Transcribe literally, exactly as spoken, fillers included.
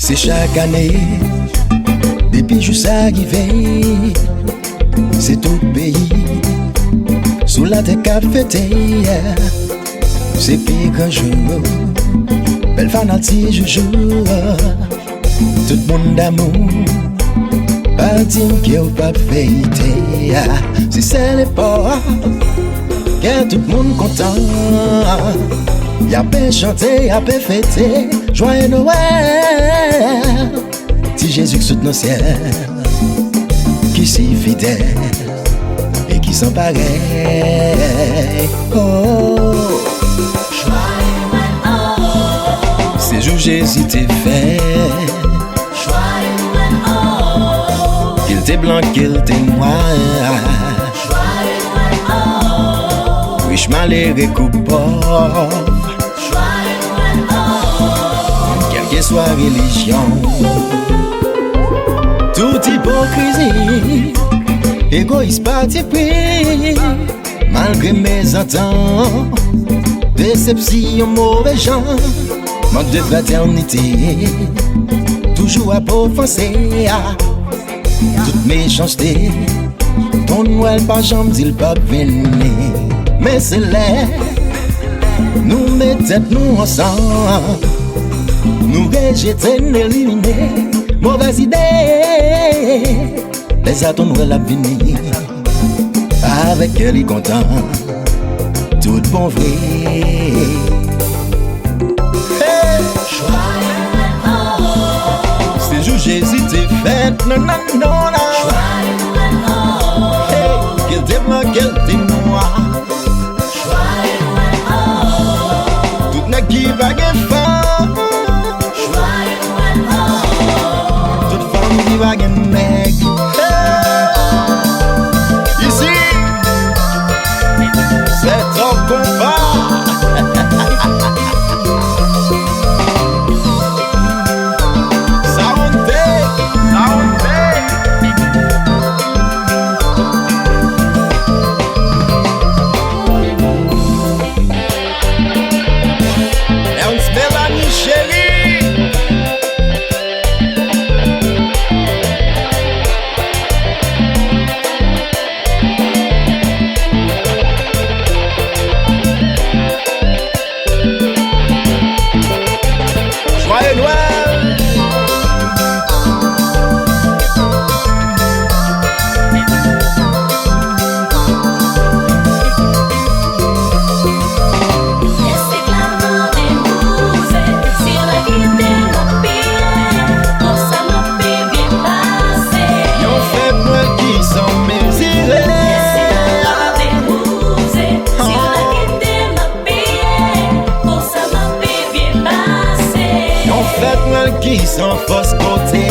Se chak ane, depi jou sa rive, se tout peyi sou latè k ap fete. Se pi gran jou, bèl fanatik joujou. Tout moun damou, pa di m ke w p ap fete. Se sèl epòk ke tout moun kontan. Y ape chante, y ape fete, Jwaye Nwèl. Ti Jezi k sot nan syèl, ki si fidèl e ki san parèy. Oh. Se jou Jezi te fèt, ke l te blan, ke l te nwa. Rich, malere kou pòv, kèlkeswa relijyon. Tout ipokrizi, egoyis, patipri, malgre mezantant, desepsyon, move jan, mank de fratènite, toujou ap ofanse a. Tout mechanste, Ton Nwèl pa janm di l p ap vini. Men se lè nou met tèt nou ansanm, nou rejete, n elimine movèz ide. Lè sa Ton Nwèl ap vini, avèk kè li kontan, tout bon vre. Hey! Se jou Jezi te fèt, nan, nan, non, la. Hey, ke l te blan, ke l te nwa. Tout nèg ki pa gen fanm, tout fanm ki pa gen nèg. Hey! Isi, c'est un combat. Sa honte, sa honte. Ernst Mélanie Chérie. Jwaye Nwèl. Yon fèt Nwèl ki san mezire. Yon fèt Nwèl ki san fòs kote.